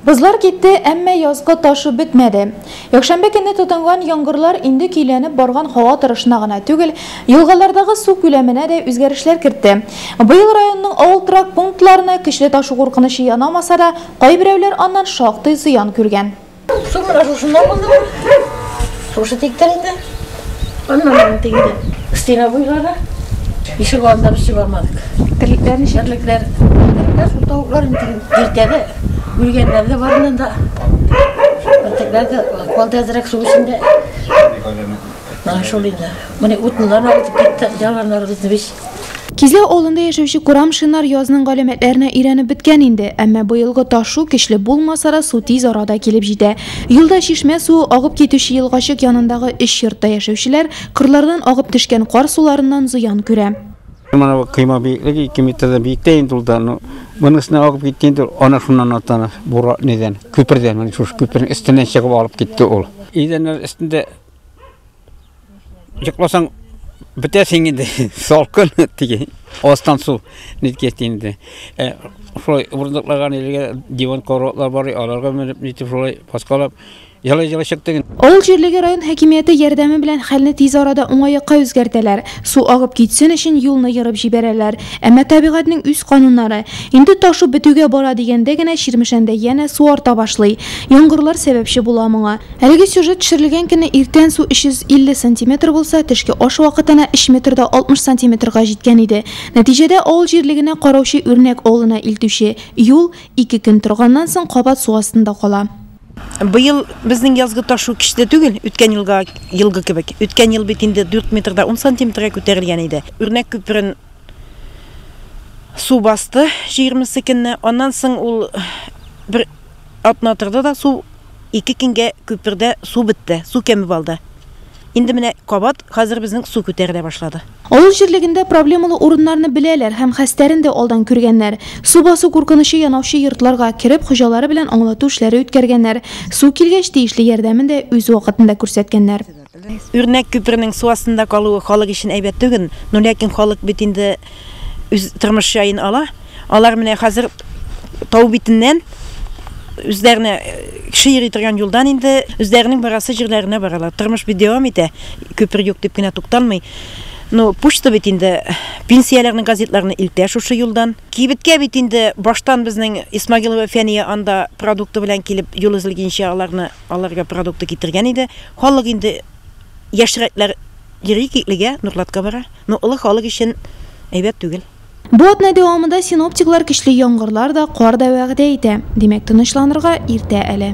Бозлар китте, әмма язгы ташу бетмәде. Якшәмбе көнне тотынган яңгырлар инде көйләнеп барган һава торышына гына түгел, елгалардагы су күләменә дә үзгәрешләр кертте. Быел районның авыл торак пунктларына көчле ташу куркынычы янамаса да, кайберәүләр аннан шактый зыян күргән. Су менә шушыннан булды. Шушы тиктер инде. Аннан тигде. Стена буйлары. Ишек алдында без чыга алмадык. Терлекләр ничек? Терлекләр, шул тавыклар инде иртәдә үлгәннәр дә барыннан да. Терлекләр дә калды әзрәк су эчендә. Менә шул инде. Менә утыннар агытып китте, яланнар безне бит. Кизләү авылында яшәүче Курамшиннар язның галәмәтләренә өйрәнеп беткән инде, әмма быелгы ташу көчле булмаса да су тиз арада килеп җитә. Юлда чишмә суы агып китүче елгачык янындагы өч йортта яшәүчеләр кырлардан агып төшкән кар суларыннан зыян күрә. Менә бу койма биеклеге 2 метрдан биектә инде ул да, ну, моның өстенә агып китте инде, ана шуннан атана, бура нидән, күпердән, менә шушы күпернең өстеннән чыгып алып китте ул. Идәннәр өстендә йокласаң бетәсең инде, салкын теге, астан су ниткәч инде. Шулай урындыкларга ниләргә диван караватлар бар, аларга менеп нитеп шулай баскалап җылы-җылы чыкты. Авыл җирлеге район хакимияте ярдәме белән хәлне тиз арада уңай якка үзгәртәләр. Су агып китсен өчен юлны ерып җибәрәләр. Әмма табигатьнең үз кануннары. Инде ташу бетүгә бара дигәндә генә Чирмешәндә янә су арта башлый. Яңгырлар сәбәпче була моңа. Әлеге сюжет төшерелгән көнне иртән су 350 сантиметр булса, төшке аш вакытына 3 метрда 60 сантиметрга җиткән иде. Нәтиҗәдә авыл җирлегенә караучы Үрнәк авылына илтүче юл 2 көн торганнан соң кабат су астында кала. Быел безнең язгы ташу көчле түгел, үткән елга елгы кебек. Үткән ел бит инде 4 метрда 10 сантиметрга күтәрелгән иде. Үрнәк күперен су басты 20 көнне. Аннан соң ул бер атна торды да су 2 көнгә күпердә су бетте, су кәмеп алды. Инде менә кабат хәзер безнең су күтәрелә башлады. Авыл җирлегендә проблемалы урыннарны беләләр һәм хәстәрен дә алдан күргәннәр. Су басу куркынычы янаучы йортларга кереп, хуҗалары белән аңлату эшләре үткәргәннәр. Су килгәч тиешле ярдәмен дә үз вакытында күрсәткәннәр. Үрнәк күперенең су астында калуы халык өчен әйбәт түгел, но ләкин халык бит инде үз тормыш җаен ала. Алар менә хәзер тау битеннән үзләренә кеше йөри торган юлдан инде үзләренең барасы җирләренә баралар. Тормыш бит дәвам итә, күпер юк дип кенә тукталмый. Ну, почта бит инде пенсияләрнең газетларны илтә шушы юлдан. Кибеткә бит инде баштан безнең Исмагилова Фәния анда продукты белән килеп юл өзелгәнчә аларны аларга продукты китергән иде. Халык инде яшьрәкләр йөри Киклегә, Нурлатка бара. Но олы халык өчен әйбәт түгел. Бу атна дәвамында синоптиклар көчле яңгырлар да, кар да вәгъдә итә. Димәк, тынычланырга иртә әле.